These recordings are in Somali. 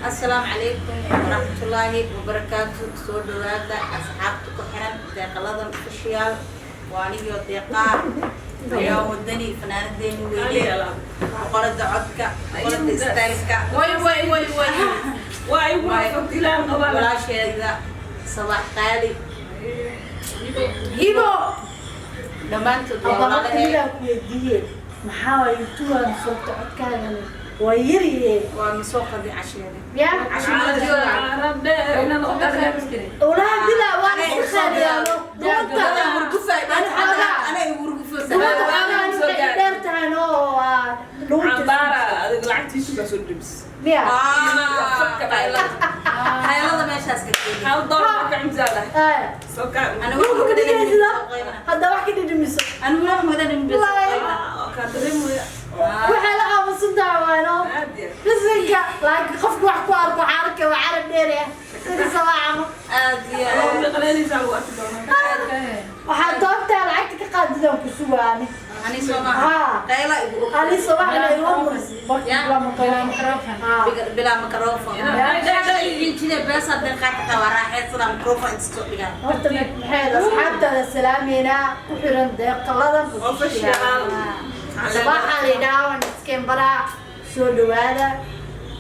Asalaamu calaykum waraxmatullaahi wabarakaatu. Soo dhawaada asxaabta ku xiran Deeqaladan Official. Waa anigoo Deeqaa ayaa wadani, fanaanadeeni weyne, boqorada codka, boqorada styleka. Way way way way. Waa igu rafatilaan qabaa. Walaasheeda Sabax Qaali. Hibo. Dhammaantood waa Abba, walaalahay. Ilaa ku weydiiye, maxaa waay YouTubean sababta codkaagan waa yariyee? Waa masoo qadi casheeda. Ya ulaha dila waa la iska qaaliyaano duunta. Ana igu Duunta xoogaa waxay dheer tahay, no, waa dhuunta. Cambaara adiga lacagtiisu baa soo dhibis. Miya? Xeelada meeshaas ka keeni. $1 ka cuntaa lah. Eh, soo ka. dhulka ka dhigaysa hadda wax ka dhidhimiso. Anigu wax madan. Ka dareemaya. Waxay la aamusan tahay waano. Aad iyo Bisinka, laakiin qofku wax ku arko xaarka waa carab dheer ah sida sawaacamo. Aad iyo aad qaleynaysaa, lagu arki doonaa. Waxaa doontaa lacagta ka qaadidaan ku sugaani. Ani soo maaha? Haa. Qayla igu og. Ali sabax inay igu Microphone. Bilaa microphone jide beesa deeqaata waa raaxeysada microphone inta soo dhigaan. Horta maxay asxaabtaada salaameynaa ku xiran Deeqaladan Official. Sabaxa la yidhaha, waan iskeen baraa. Soo dhawaada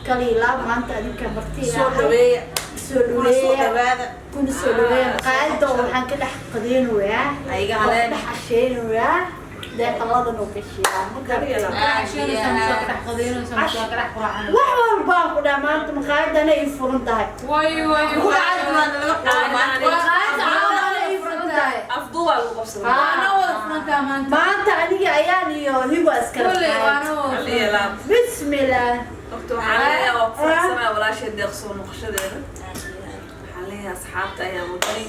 kaliilaa, maanta adinka marti. Soo dhaweeya. Soo kuna soo dhaweeya. Dhawaada. Kuna soo dhaweeya qaayada oo waxaan ka dhex qadeynayaa Ayaga oo ka haleen. dhex casheynayaa Deeqaladan Official, ma garatay? Wax walbaan ku dhaha, maanta maqaayadana ii furan tahay. Way way. Maqaayadda waa nalaga quudaa maanta. Maqaayadda caawada ii furan tahay. Afduubaa lagu qabsadaa. Waana wada furantaa maanta. Maanta aniga ayaan iyo Hibo iskala Kulley tahay. waana wada Aliya laab. Bismillah. Horta waxaan leeyahay waa ku faraxsanaa walaashay Deeq soo noqoshadeeda. Waxaan leeyahay asxaabta ayaa wadani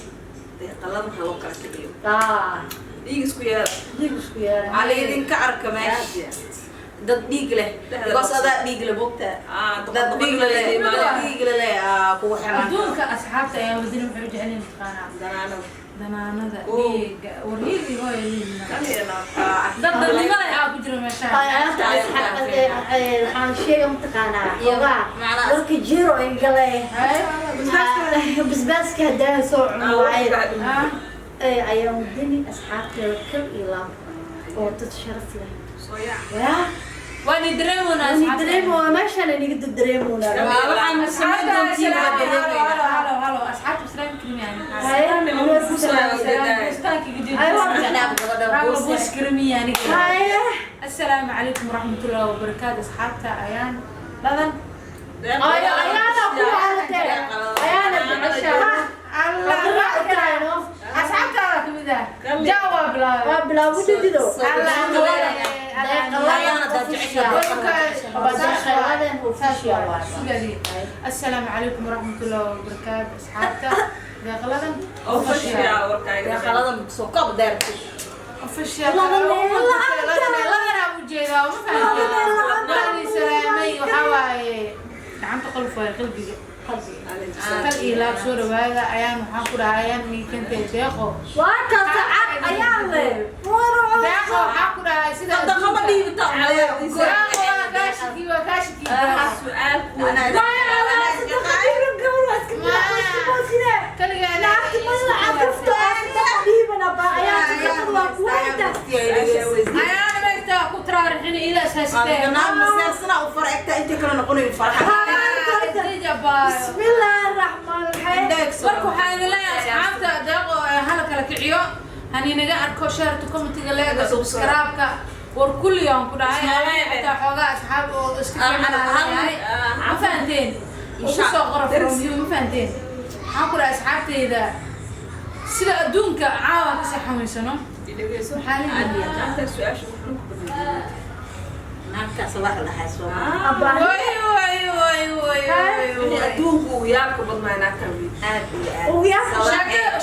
Deeqalada maxaa loo kala kiciyo. Ah. Dhiig isku yeela. Dhiig isku yeela. Waxaa laydinka arka meesha dad dhiig leh, because adaa dhiig leh bogtaa. Ah, dad dhiig leh, dad dhiig leh kugu xiran. Adduunka asxaabta ayaa wadani waxay u jecel yihiin, taqaanaa? Danaanada. Danaanada. Oh. Dhiiga warhiigi hooyo liina. Aliya laab. Dad dadnimo leh aa ku jira meeshaan. Ay, waxaan sheega mataqaanaa xoogaa Macnaha- warka jiro ingale basbaaska haddaan soo cuno waaye. Ah. Ayaa wadani asxaabteeda kal iyo laab oo dad sharaf leh. Soo yaac. Yaa. Waan dareemoonaa. Ani dareemo, meeshaan iniga dareemoonaa. Waxaan samayn doontiin waa dareemayna. Halo halo, asxaabta islaam karim yani. Haye. Buus karimi yani. Haye. Assalaamu calaykum waraxmatullaahi wabarakaatu, asxaabta ayaan ladan. Ayo, ayaana ku halatee ayaana jeceshaa. Asxaabtaada kamid ah jaa waa bilaabay. Waa bilaabo dhidido. Ayaana dad jeceshaa. Assalaamu calaykum waraxmatullaahi wabarakaatu, asxaabta Deeqladan Official warkaaga. Deeqaladan soo koob deerti. Official ladanaa ujeedaa, ma fahamtay? Salaamay, waxaa waaye gacanta qolf waaye, qalbiga kal iyo laab. Soo dhawaada. Ayaan waxaan ku dhahay ayaan niikantay Deeqo. Waa kaasa cad ayaan le. Deeqo waxaa ku dhahay sida Daqama dhiibta. Deeqo waa kaashikii, waa kaashikii. Su'aal ku Kaligaa. Ayaana meesha ku taraarixin ila asaasitee. Maseersana u far egta inta kale noqonayo farxad. Bismillaahi raxmaan raxiim. Marka waxaan idin leeyahay asxaabta Deeqo ee hala kala kiciyo, haninaga arko shareta, commentiga, leega, subscribe-ka, war kulli aan ku dhahay xitaa xoogaa asxaab oo iska fiican aan leeyahay, ma fahanteen? Ugu soo qora from you, ma fahanteen? Waxaan ku dhahay asxaabteyda sida adduunka caawa kasii xanuunsano. Dhegeyso. Maxaa la yidhi? Naagta su-aasha wuxuu ku badiyay. Naagtaas wax la dhahay soo Way way way way way way. Adduunku uu yaabka badnaa naagtan wiil. Aad iyo aad. Ugu yaabka.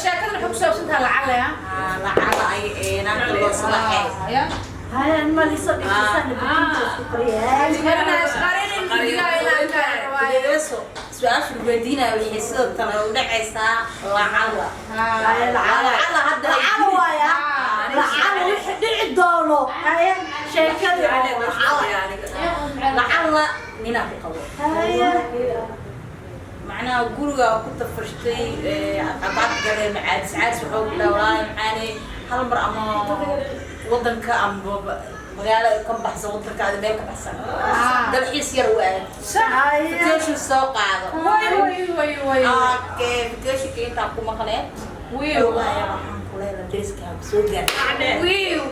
Sheekada waxay ku saabsan tahay lacag ah. Lacala ay naagta loo sabaxay. Ya. Haye, ma liso dhigsan bukinta isku qariyay. Qarinin digaa ilaa intaa waaye. Dhegeyso, su-aasha lagu weydiinayo waxay sidoo kale u dhacaysaa lacala. Haye, lacala. Lacala hadda ay Lacala waaya. Lacala wixii dhici doono. Haye, sheekadii oo lacala ninaa ku qabo. Haye. Macnaha guriga ku tafarshtay cabaad galee macaadis caadis wuxuu ku dhahay walaalay macaane hal mar ama wadanka ama magaalo ka baxsan wadankaada meel ka baxsan dalxiis yar u aad vacation soo qaado. Way way way way. Okay, vacationka intaa ku maqneed Wiiw. Wallaahi waxaan ku leedahay deriska ha soo gaar Wiiw.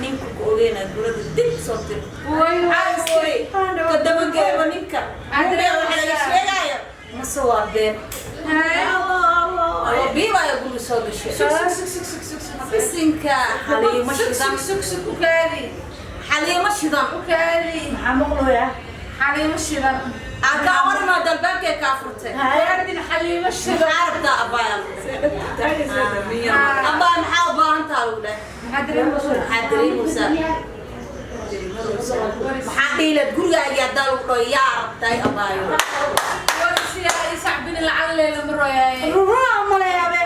Ninka ku ogeynaa gurada dib soo dir. Way way way. Ka dabageeba ninka Adre- waxa laga sheegaayo mase waa been oo biibaayo guriga soo gashay. Sug sug sug sug sug sug. Bisinka xaliimo Sug shidan. sug sug sug, u kaadi. Xaliimo shidan. U kaadi. Maxaa maqlayaa? Xaliimo shidan. Aa kaa warmaa dalbaabkee kaa furtay. Waardin xaliimo shidan. Maxaa rabtaa abbaaya? Abbaa maxaa u baahan taha lagu dhahay? Maxaa dareemaysaa? Maxaa dareemaysaa? Maxaa dhiilaad gurigaagii haddaa lagu dhaho yaa rabtaay abbaayo? Warsiyaa i sacbini lacag leela maroyaay. Ruraa maleeyabe.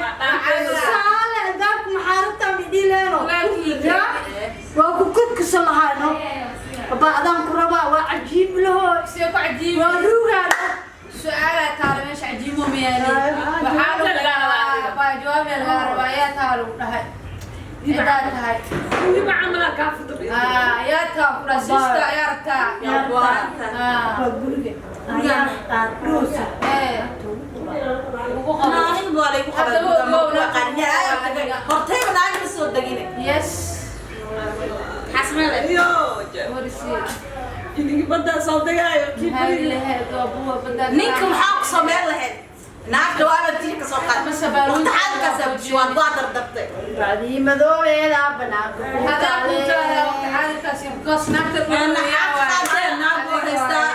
Saale albaabka maxaa rabtaa midhiileeno? Walaalkii. Waa ku kudkisa lahayno. Abaa adaan ku rabaa waa cajiib laho. See ku cajiib. Waa ruugaano. Su'aalaa taalo meesha cajiimo miyaani? Waxaa lagu dhahaa baa jawaab lagaa rabaa yaa taa lagu dhahay. Cidaa tahay. Ah, yaa taa ku dhahay sister yaa rabtaa. Ah. Waa guriga. Ayaa ruusa. Ee. Ugu qabo. Aniga waa laygu qabaa Haddaba guriga ma ogow, ku aqaanin. Hortayba naag ma soo degine. Yes. Xasmele. Warsi. Maxaa lahayd waa buwa badaa. Ninka maxaa ku sameyn lahayd? Naag jawaaba tii ka soo qaad. Mase baaruud. Waqti xaalkaas waa waa dardartay. Bacdii madoobeeda banaanka ku Hadaa ku taala taale. waqti xaadirkaasi because naagta Naag qaadeen naag buu haystaa.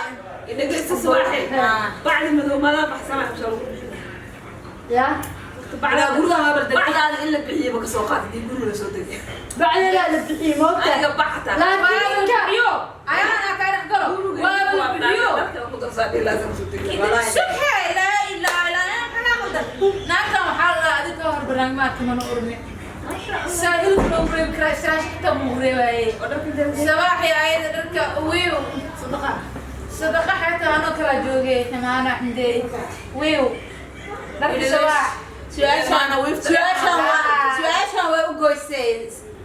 Ya. Ilaa guriga ma bal degay. Bacdii la bixiyey moogta. Laakiin ninka bixiyo. Ayaan ka dhex galo. Waa la bixiyo. Subxe laa ilaaha illa anta qaldan. Naagtan waxaa la dhahaa adiga ka hor barnaamij ma arkin mana ormi. Saa hilibka loogu reebi karaa istiraasha xitaa muu reebaaye. Sabaaxi ayada dharka wiiw. Sadaqa. Sadaqa xataa anoo kala joogay ximaana xindee. Wiiw. Dharka sabaax. Su'aashaan su'aashaan waa su'aashaan way u goysay.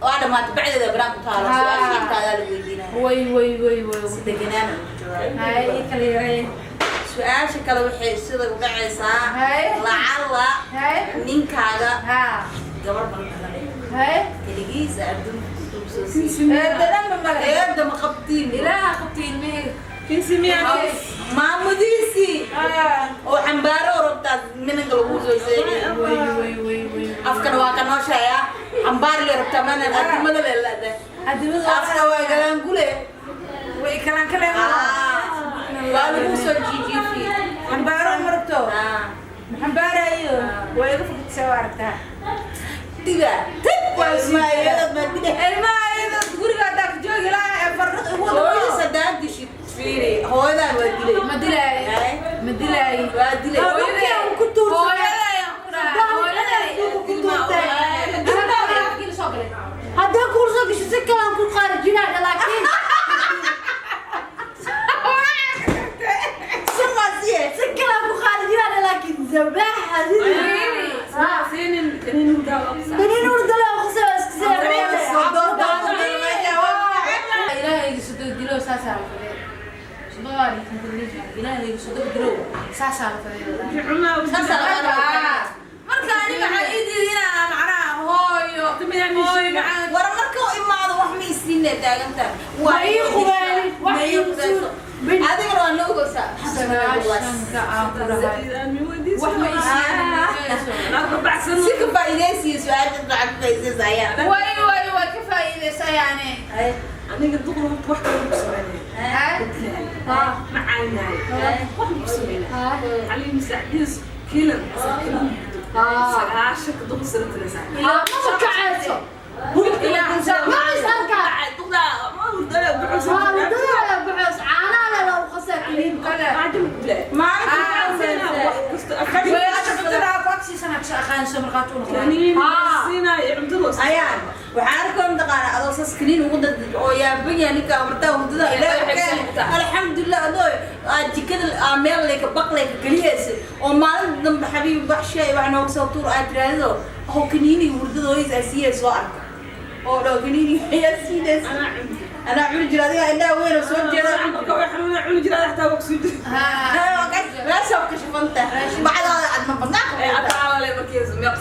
Waa dhamaatay bacdeeda banaanku taalo. Su'aasha intaadaa la weydiinaya. Way way way way. Si deganaan ugu jawaab. Hay ii kala yaray. Su'aasha kale waxay sida u dhacaysaa Hay. lacalla Hay. ninkaaga Ha. gabar baan dhalay Hay. keligiisa adduunka ku soo siiyey. Eedda dhanba male. Eedda ma qabtiin. Ilaaha qabtay ilmaheyga. Maamudiisii Ah. oo xambaaro oo rabtaa minanka lagu soo seegay. Way way way way. Afkana waa ka nooshayaa xambaar le rabtaa manan addimada le leedahay. Adimada Afka waa galaangule. way kalaan kale. Waa lagu soo jiijiifiyey. Xambaaro ma rabto? Xambaarayo. Way iga fogtay waa aragtaa. Diga tib waa ismaayada ma diga. Ilmaha iyada guriga haddaa ka joogi lahaa ee farriq igu wada. Hooyadiis haddaan dishid fiiri hooyadan waa dilay. Ma dilaayo. Ma dilaayo. Waa dilay. Hooyaday aan ku tuurtay. Hooyaday aan ku dhahay. Hooyaday. Ku tuurtay. Hooyaday afkiina soo galay. Haddii kuu soo gasho si kale aan ku qaarijinaa laakiin Sumasiye. si kale aan ku qaarijinaa laakiin zabaaxa sidii. Binin urdala oo qasab iska Soo doortaa. Ilaahayga sodog dilo saasaa la fadhiya. Sodog Ilaahayga sodog dilo saasaa la fadhiya. Saasaa la fadhiya. Marka ani waxaa ii diiday inaan macnaha hooyo hooyo macaan War marka uu imaado wax ma isiinay taagantaa. Ma ii qubeen, wax Ma ii ii qubeyso. Adigana waa noo goysaa. Sagaashanka aan ku dhahay. Wax ma ii siinayso. Si ka faa'iidaysiyo su'aasha lacag ka faa'iidaysa ayaa. Way way way ka faa'iidaysaa yani. Aniga duqda wax kale ku sameynaya. Hay. Ma caynaayo. Wax ku sameynaya. Cali masaaciis kiilan sagaashanka duqda sare tiraysaa. Ma kacayso. Ma is arkaa. Duqda ma hurdada buxuusan. Waa urdada buxuus caanaha leh lagu qasaa kaliin. Kale. Maalinta Wax kasta Weelasha cuntada ku agsiisana ka aqaanso markaad u noqon. siinaayo cuntada ayaan waxaan arkoon taqaana adoo sas kaniin ugu dad oo yaa Yaaban yahay ninka abartaa hurdada Ilaahay Waxay keenay. kusoo Alxamdulilah, adoo aad jikada aa meel layka baqlayka geliyaysa oo maalin dambe xabiibi baxshay wax nooga soo tuur aad tiraahdo oo kaniiniga hurdada hooyis aa siiyay soo arka oo dhaw kaniiniga ayaa siinaysa. Anaa cuni jira, adiga indhaha weyn oo soo jeeda. Meesha ka shafanta bacdaada aad ma badnaa. Aaraadkaaga waa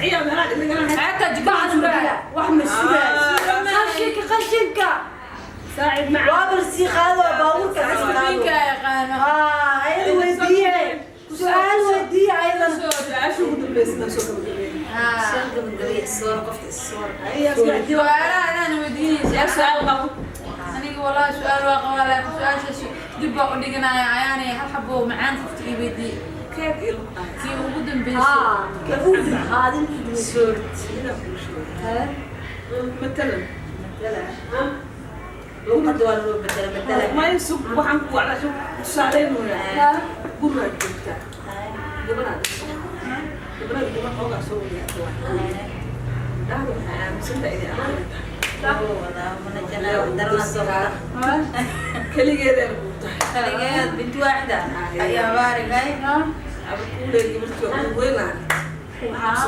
Xataa jikada suraa. Wax ma sugaayo. Qashinka, qashinka waa sii qaado, waa baabuurka sii qaado. Ninka yaqaano. Ayada weydiiye, su-aal weydiiye ayadan. Soo gabagabay, soor qofta isoor. Su'aalaha anaan weydiinaysa. Aniga wallahi su'aal waa qabaa, laakiin su-aashaas dib baa u dhiganaya. Ayaanay hal xabo macaan qofta ii weydiiyey kii ugu dambeysay. Qaadin. مثلا Luqadda waa loo bedela bedela. ما يسوق waxaan ku wacdaa tusaaleynaya gurigaad joogtaa, gabadhaad gabadhaad gabar xoogaa soo wadaagta waa dhahda, waxay aaminsantahay inay aqoon tahay. Keligeedaana kuu tahay. Kaligeed binti waaxida ayaa baarigay. Aba kuulee gabartii waa ugu weyn lahaa, maxaa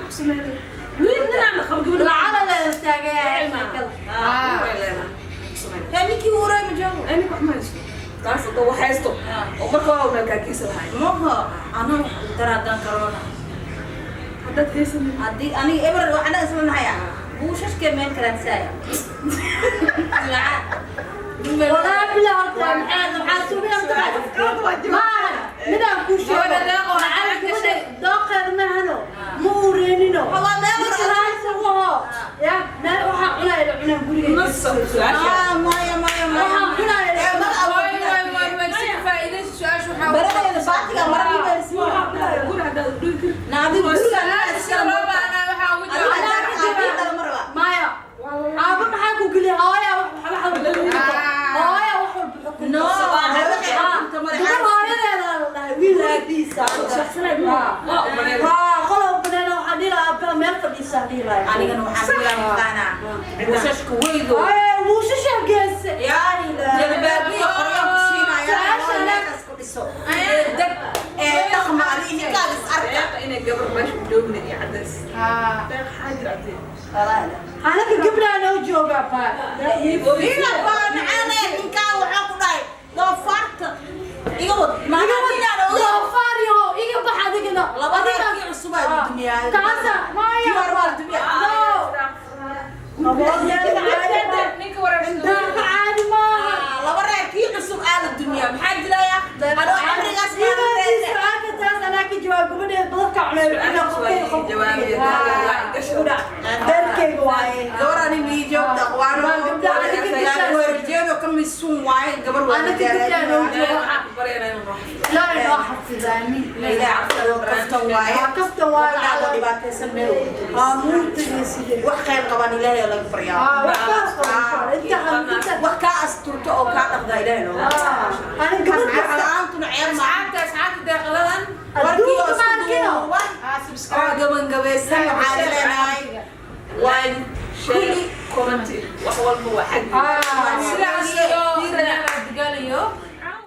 ku sameynaya wiil ninaan la qabo gabadha? Lacala la taagaya sheekada. Way leedahay. Hee, ninkii uray ma joogo? Ani wax ma haysto, taas hadda wax haysto oo marka hore meel kaa kiisa lahay. Maha anaa wax u dara haddaan karoona. Haddaad haysanin. Haddii aniga eber waxna isla nahaya buushashkee meel karaadsaaya. Walaa bilaa, horta maxaa suubina maahan midaan kuu sheego. Gabadha deeq oo Macallin lacag gashay. Gabadha dooqeeda maahano, ma uureenino. Waa meel hore. Ninka haysa waho ya meel waxaa cunaya la cunaa guriga. Nasa su-aasha. Maya, maya, maya. Waxaan cunaya la Ee, cunaa. Way way way way, si faa'iidaysa su-aasha waxaa Baradeeda baatiga markii baa isma. Guri haddaad u dhigi karin. Na adigu guriga Su-aasha loo baahnaa waxaa ugu adigu jawaab. dhala marba. Maya, aaba maxaa ku geliya? Hooya wax walba xukunta. Hooya wax walba xukunta. No, waxay xukunta madaxa. Gabar hooyadeeda la dhahay wiil aabiisa. Waa u maleen. Waa qolow banaan, waxaa dhihi lahaa aabbaha meel fadhiisa dhihi lahaa. Anigana waxaan kula yaqaanaa buushashka weydo. Hooya wuushasha geese. Yaa jalbaabiyo qoryaan ku siinaya meelkaas ku dhiso deg ee dhaqma adiga ninkaaga is arka. Deeqa inay gabar meesha u joogna iyo cadays. Deeq xaajir cadee. Anaga gabdhaa noo joogaa baa. Ina baa macaane, ninkaaga waxaa ku dhahay doofaarta iga wad maalinaan oga. Doofaar yahow, iga bax adigana. Laba reerkii cusub aa dumiyaa. Kaasa maya. Kii hore waa la dumiyaa. No. Ninka wareersan. Deeqa caadi maaha. Laba reerkii cusub aa la dumiyaa, maxaa dilaya anoo cimrigaas? Ibaadii su-aalka taas anaa ka jawaab, gabadheed badalka cunay. Beerkeyga waaye. Gabar ani mii joogta aqwaano. Waa gabdhaha aniga gashaa. Weerjeedo ka misuun waaye gabar waa. Aniga gabdhaha noo jooga. Waxaan ku baryaynaa inuu noo xafido. Ilaahay noo xafido, aamiin. Kaftan waaye. Waa kaftan waaye. Gabadhaada dhibaataysan meel ugu Aa tulis. muurtiga sidee. Wax khayr qaban Ilaahay laga baryaa. Aa wax kaas qabo inta inta. Wax kaa asturto oo kaa dhaqda Ilaahay looga. Aniga gabadha La'aantuna ceeb maaha. Asxaabta, asxaabta deeqladan. Warkii oo adduunka isku maarkino. duuban Ah, oo subscribe. gabagabaysan waxaan leenahay Like, share, comment, wax walba waa xag. Sidaas iyo digaal iyo